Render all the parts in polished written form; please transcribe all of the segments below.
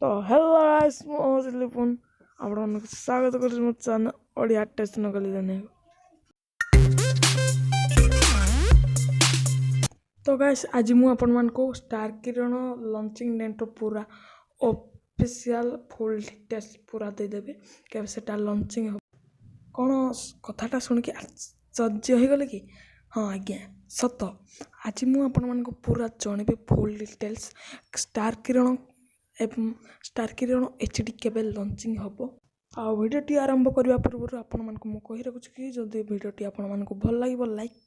ତ hello guys, ମୁଁ ହେଉଛି ଲିପୁନ, ଆପଣମାନଙ୍କୁ ସ୍ୱାଗତ କରୁଛି ମୋ ଚ୍ୟାନେଲ୍ ଓଡ଼ିଆ ଟେକ୍ନିକାଲି ଜାଣିବାକୁ। ତ ଗାଇସ୍, ଆଜି ମୁଁ ଆପଣମାନଙ୍କୁ ଷ୍ଟାର କିରଣ ଲଞ୍ଚିଂ ଡେଟ୍ର ପୁରା ଅଫିସିଆଲ୍ ଫୁଲ୍ ଡିଟେଲ୍ସ ପୁରା ଦେଇଦେବି, କେବେ ସେଟା ଲଞ୍ଚିଂ ହେବ। କ'ଣ କଥାଟା ଶୁଣିକି ଆଶ୍ଚର୍ଯ୍ୟ ହେଇଗଲେ କି? ହଁ ଆଜ୍ଞା, ସତ। ଆଜି ମୁଁ ଆପଣମାନଙ୍କୁ ପୁରା ଜଣେଇବି ଫୁଲ୍ ଡିଟେଲ୍ସ, ଷ୍ଟାର କିରଣ ଏବଂ ଷ୍ଟାର କିରଣ ଏଚ୍ ଡି କେବେ ଲଞ୍ଚିଂ ହେବ। ଆଉ ଭିଡ଼ିଓଟି ଆରମ୍ଭ କରିବା ପୂର୍ବରୁ ଆପଣମାନଙ୍କୁ ମୁଁ କହି ରଖୁଛି କି ଯଦି ଭିଡ଼ିଓଟି ଆପଣମାନଙ୍କୁ ଭଲ ଲାଗିବ, ଲାଇକ୍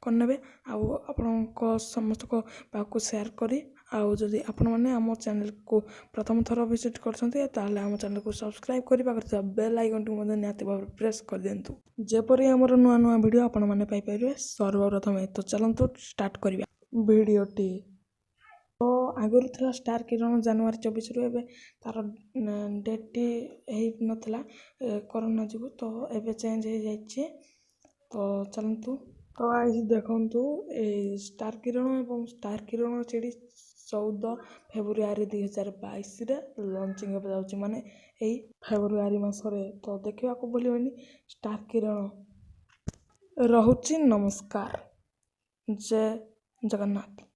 କରିନେବେ ଆଉ ଆପଣଙ୍କ ସମସ୍ତଙ୍କ ପାଖକୁ ସେୟାର କରି, ଆଉ ଯଦି ଆପଣମାନେ ଆମ ଚ୍ୟାନେଲକୁ ପ୍ରଥମ ଥର ଭିଜିଟ୍ କରୁଛନ୍ତି, ତାହେଲେ ଆମ ଚ୍ୟାନେଲକୁ ସବସ୍କ୍ରାଇବ୍ କରି ପାଖରେ ଥିବା ବେଲ୍ ଆଇକନ୍ଟିକୁ ମଧ୍ୟ ନିହାତି ଭାବରେ ପ୍ରେସ୍ କରିଦିଅନ୍ତୁ, ଯେପରି ଆମର ନୂଆ ନୂଆ ଭିଡ଼ିଓ ଆପଣମାନେ ପାଇପାରିବେ ସର୍ବପ୍ରଥମେ। ତ ଚାଲନ୍ତୁ ଷ୍ଟାର୍ଟ କରିବା ଭିଡ଼ିଓଟି। ତ ଆଗରୁ ଥିଲା ଷ୍ଟାର କିରଣ ଜାନୁଆରୀ 24ରୁ, ଏବେ ତା'ର ଡେଟ୍ଟି ହେଇନଥିଲା କରୋନା ଯୋଗୁଁ, ତ ଏବେ ଚେଞ୍ଜ ହେଇଯାଇଛି। ତ ଚାଲନ୍ତୁ। ତ ଗାଇସ୍, ଦେଖନ୍ତୁ, ଏଇ ଷ୍ଟାର କିରଣ ଏବଂ ଷ୍ଟାର କିରଣ ଏଚ୍ ଡି 14 ଫେବୃଆରୀ 2022ରେ ଲଞ୍ଚିଂ ହେବାକୁ ଯାଉଛି, ମାନେ ଏଇ ଫେବୃଆରୀ ମାସରେ। ତ ଦେଖିବାକୁ ଭୁଲିବେନି ଷ୍ଟାର କିରଣ। ରହୁଛି, ନମସ୍କାର, ଜୟ ଜଗନ୍ନାଥ।